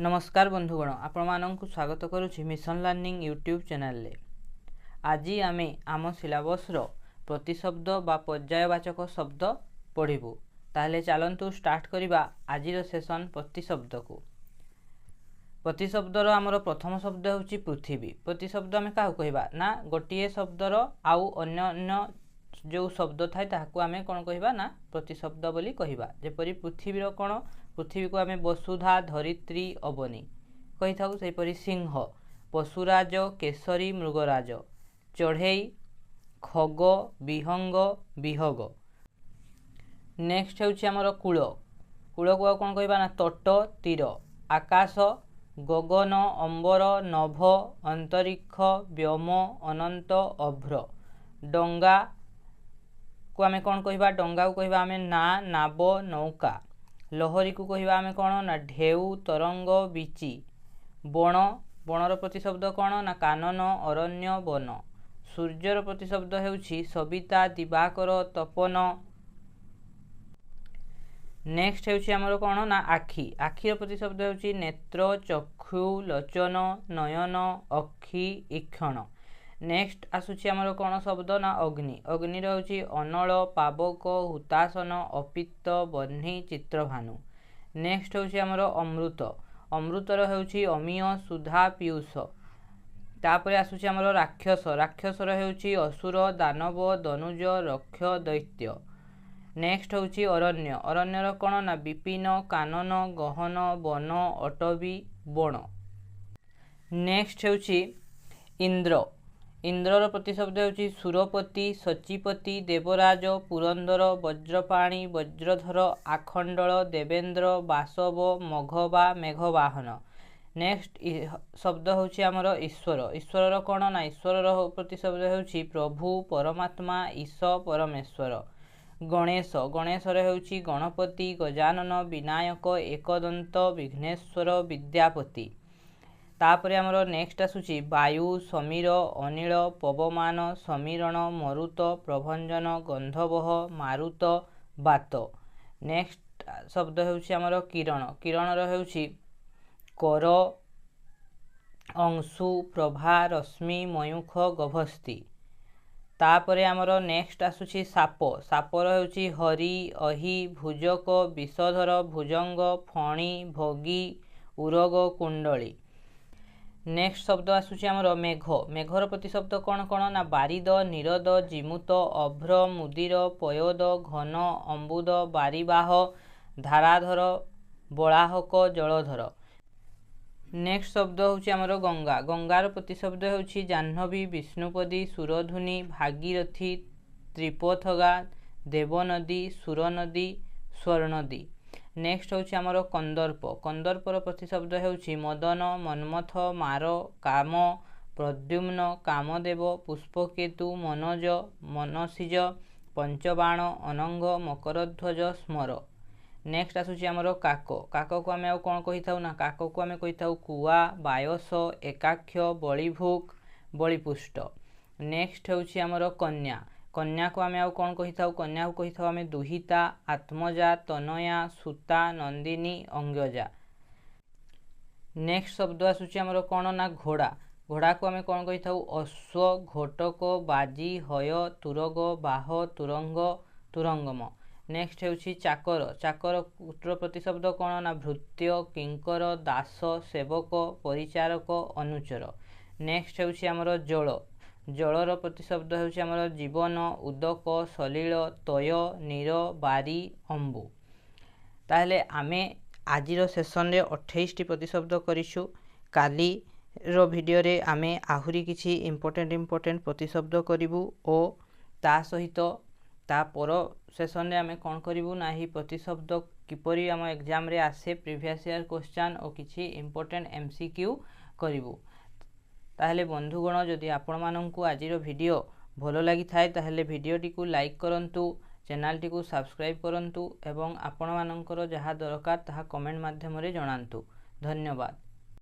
ନମସ୍କାର ବନ୍ଧୁଗଣ, ଆପଣମାନଙ୍କୁ ସ୍ୱାଗତ କରୁଛି ମିଶନ ଲର୍ଣ୍ଣିଂ ୟୁଟ୍ୟୁବ୍ ଚ୍ୟାନେଲରେ। ଆଜି ଆମେ ଆମ ସିଲାବସ୍ର ପ୍ରତିଶବ୍ଦ ବା ପର୍ଯ୍ୟାୟବାଚକ ଶବ୍ଦ ପଢ଼ିବୁ। ତାହେଲେ ଚାଲନ୍ତୁ ଷ୍ଟାର୍ଟ କରିବା ଆଜିର ସେସନ୍ ପ୍ରତିଶବ୍ଦକୁ। ପ୍ରତିଶବ୍ଦର ଆମର ପ୍ରଥମ ଶବ୍ଦ ହେଉଛି ପୃଥିବୀ। ପ୍ରତିଶବ୍ଦ ଆମେ କାହାକୁ କହିବା ନା ଗୋଟିଏ ଶବ୍ଦର ଆଉ ଅନ୍ୟ ଅନ୍ୟ ଯେଉଁ ଶବ୍ଦ ଥାଏ, ତାହାକୁ ଆମେ କ'ଣ କହିବା ନା ପ୍ରତିଶବ୍ଦ ବୋଲି କହିବା। ଯେପରି ପୃଥିବୀର କ'ଣ, ପୃଥିବୀକୁ ଆମେ ବସୁଧା, ଧରିତ୍ରୀ, ଅବନୀ କହିଥାଉ। ସେହିପରି ସିଂହ, ପଶୁରାଜ, କେଶରୀ, ମୃଗରାଜ। ଚଢ଼େଇ, ଖଗ, ବିହଙ୍ଗ, ବିହଗ। ନେକ୍ସଟ ହେଉଛି ଆମର କୂଳ। କୂଳକୁ ଆଉ କ'ଣ କହିବା ନା ତଟ, ତୀର। ଆକାଶ, ଗଗନ, ଅମ୍ବର, ନଭ, ଅନ୍ତରୀକ୍ଷ, ବ୍ୟୋମ, ଅନନ୍ତ, ଅଭ୍ର। ଡଙ୍ଗାକୁ ଆମେ କ'ଣ କହିବା? ଡଙ୍ଗାକୁ କହିବା ଆମେ ନା, ନାବ, ନୌକା। ଲହରୀକୁ କହିବା ଆମେ କ'ଣ ନା ଢେଉ, ତରଙ୍ଗ, ବିଚି। ବଣ, ବଣର ପ୍ରତିଶବ୍ଦ କ'ଣ ନା କାନନ, ଅରଣ୍ୟ, ବନ। ସୂର୍ଯ୍ୟର ପ୍ରତିଶବ୍ଦ ହେଉଛି ସବିତା, ଦିବାକର, ତପନ। ନେକ୍ସଟ ହେଉଛି ଆମର କ'ଣ ନା ଆଖି। ଆଖିର ପ୍ରତିଶବ୍ଦ ହେଉଛି ନେତ୍ର, ଚକ୍ଷୁ, ଲୋଚନ, ନୟନ, ଅକ୍ଷି, ଈକ୍ଷଣ। ନେକ୍ସଟ ଆସୁଛି ଆମର କ'ଣ ଶବ୍ଦ ନା ଅଗ୍ନି। ଅଗ୍ନିର ହେଉଛି ଅନଳ, ପାବକ, ହୁତାସନ, ଅପିତ୍ତ, ବହ୍ନି, ଚିତ୍ରଭାନୁ। ନେକ୍ସଟ ହେଉଛି ଆମର ଅମୃତ। ଅମୃତର ହେଉଛି ଅମୀୟ, ସୁଧା, ପୀୟୁଷ। ତାପରେ ଆସୁଛି ଆମର ରାକ୍ଷସ। ରାକ୍ଷସର ହେଉଛି ଅସୁର, ଦାନବ, ଦନୁଜ, ରକ୍ଷ, ଦୈତ୍ୟ। ନେକ୍ସଟ ହେଉଛି ଅରଣ୍ୟ। ଅରଣ୍ୟର କ'ଣ ନା ବିପିନ, କାନନ, ଗହନ, ବନ, ଅଟବୀ, ବଣ। ନେକ୍ସଟ ହେଉଛି ଇନ୍ଦ୍ର। ଇନ୍ଦ୍ରର ପ୍ରତିଶବ୍ଦ ହେଉଛି ସୁରପତି, ସଚିପତି, ଦେବରାଜ, ପୁରନ୍ଦର, ବଜ୍ରପାଣି, ବଜ୍ରଧର, ଆଖଣ୍ଡଳ, ଦେବେନ୍ଦ୍ର, ବାସବ, ମଘବା, ମେଘବାହନ। ନେକ୍ସଟ ଶବ୍ଦ ହେଉଛି ଆମର ଈଶ୍ୱର। ଈଶ୍ୱରର କ'ଣ ନା ଈଶ୍ୱରର ପ୍ରତିଶବ୍ଦ ହେଉଛି ପ୍ରଭୁ, ପରମାତ୍ମା, ଈଶ, ପରମେଶ୍ୱର। ଗଣେଶ, ଗଣେଶର ହେଉଛି ଗଣପତି, ଗଜାନନ, ବିନାୟକ, ଏକଦନ୍ତ, ବିଘ୍ନେଶ୍ୱର, ବିଦ୍ୟାପତି। ତାପରେ ଆମର ନେକ୍ସଟ ଆସୁଛି ବାୟୁ, ସମୀର, ଅନିଳ, ପବମାନ, ସମୀରଣ, ମରୁତ, ପ୍ରଭଞ୍ଜନ, ଗନ୍ଧବହ, ମାରୁତ, ବାତ। ନେକ୍ସଟ ଶବ୍ଦ ହେଉଛି ଆମର କିରଣ। କିରଣର ହେଉଛି କର, ଅଂଶୁ, ପ୍ରଭା, ରଶ୍ମି, ମୟୂଖ, ଗଭସ୍ତି। ତାପରେ ଆମର ନେକ୍ସଟ ଆସୁଛି ସାପ। ସାପର ହେଉଛି ହରି, ଅହି, ଭୁଜକ, ବିଷଧର, ଭୁଜଙ୍ଗ, ଫଣି, ଭଗୀ, ଉରଗ, କୁଣ୍ଡଳୀ। ନେକ୍ସଟ ଶବ୍ଦ ଆସୁଛି ଆମର ମେଘ। ମେଘର ପ୍ରତିଶବ୍ଦ କ'ଣ କ'ଣ ନା ବାରିଦ, ନିରଦ, ଜିମୁତ, ଅଭ୍ର, ମୁଦିର, ପୟୋଦ, ଘନ, ଅମ୍ବୁଦ, ବାରିବାହ, ଧାରାଧର, ବଳାହକ, ଜଳଧର। ନେକ୍ସଟ ଶବ୍ଦ ହେଉଛି ଆମର ଗଙ୍ଗା। ଗଙ୍ଗାର ପ୍ରତିଶବ୍ଦ ହେଉଛି ଜାହ୍ନବୀ, ବିଷ୍ଣୁପଦୀ, ସୁରଧୁନି, ଭାଗୀରଥୀ, ତ୍ରିପଥଗା, ଦେବନଦୀ, ସୁରନଦୀ, ସ୍ୱର୍ଣ୍ଣଦୀ। ନେକ୍ସଟ ହେଉଛି ଆମର କନ୍ଦର୍ପ। କନ୍ଦର୍ପର ପ୍ରତିଶବ୍ଦ ହେଉଛି ମଦନ, ମନ୍ମଥ, ମାର, କାମ, ପ୍ରଦ୍ୟୁମ୍ନ, କାମଦେବ, ପୁଷ୍ପକେତୁ, ମନୋଜ, ମନସିଜ, ପଞ୍ଚବାଣ, ଅନଙ୍ଗ, ମକରଧ୍ୱଜ, ସ୍ମର। ନେକ୍ସଟ ଆସୁଛି ଆମର କାକ। କାକକୁ ଆମେ ଆଉ କ'ଣ କହିଥାଉ ନା କାକକୁ ଆମେ କହିଥାଉ କୁଆ, ବାୟସ, ଏକାକ୍ଷ, ବଳିଭୁକ୍, ବଳିପୁଷ୍ଟ। ନେକ୍ସଟ ହେଉଛି ଆମର କନ୍ୟା। କନ୍ୟାକୁ ଆମେ ଆଉ କ'ଣ କହିଥାଉ? କନ୍ୟାକୁ କହିଥାଉ ଆମେ ଦୁହିତା, ଆତ୍ମଜା, ତନୟା, ସୁତା, ନନ୍ଦିନୀ, ଅଙ୍ଗଜା। ନେକ୍ସଟ ଶବ୍ଦ ଆସୁଛି ଆମର କ'ଣ ନା ଘୋଡ଼ା। ଘୋଡ଼ାକୁ ଆମେ କ'ଣ କହିଥାଉ? ଅଶ୍ୱ, ଘୋଟକ, ବାଜି, ହୟ, ତୁରଗ, ବାହ, ତୁରଙ୍ଗ, ତୁରଙ୍ଗମ। ନେକ୍ସଟ ହେଉଛି ଚାକର। ଚାକରର ପ୍ରତିଶବ୍ଦ କ'ଣ ନା ଭୃତ୍ୟ, କିଙ୍କର, ଦାସ, ସେବକ, ପରିଚାରକ, ଅନୁଚର। ନେକ୍ସଟ ହେଉଛି ଆମର ଜଳ। ଜଳର ପ୍ରତିଶବ୍ଦ ହେଉଛି ଆମର ଜୀବନ, ଉଦକ, ସଲିଳ, ତୟ, ନୀର, ବାରି, ଅମ୍ବୁ। ତାହେଲେ ଆମେ ଆଜିର ସେସନରେ 28ଟି ପ୍ରତିଶବ୍ଦ କରିଛୁ। କାଲିର ଭିଡ଼ିଓରେ ଆମେ ଆହୁରି କିଛି ଇମ୍ପୋର୍ଟାଣ୍ଟ ଇମ୍ପୋର୍ଟାଣ୍ଟ ପ୍ରତିଶବ୍ଦ କରିବୁ ଓ ତା ସହିତ ତା ପର ସେସନରେ ଆମେ କ'ଣ କରିବୁ ନା ଏହି ପ୍ରତିଶବ୍ଦ କିପରି ଆମ ଏକ୍ଜାମରେ ଆସେ, ପ୍ରିଭିୟସ୍ ଇୟର୍ କ୍ୱେଶ୍ଚନ୍ ଓ କିଛି ଇମ୍ପୋର୍ଟାଣ୍ଟ MCQ କରିବୁ। ତାହେଲେ ବନ୍ଧୁଗଣ, ଯଦି ଆପଣମାନଙ୍କୁ ଆଜିର ଭିଡ଼ିଓ ଭଲ ଲାଗିଥାଏ, ତାହେଲେ ଭିଡ଼ିଓଟିକୁ ଲାଇକ୍ କରନ୍ତୁ, ଚ୍ୟାନେଲଟିକୁ ସବସ୍କ୍ରାଇବ୍ କରନ୍ତୁ ଏବଂ ଆପଣମାନଙ୍କର ଯାହା ଦରକାର ତାହା କମେଣ୍ଟ ମାଧ୍ୟମରେ ଜଣାନ୍ତୁ। ଧନ୍ୟବାଦ।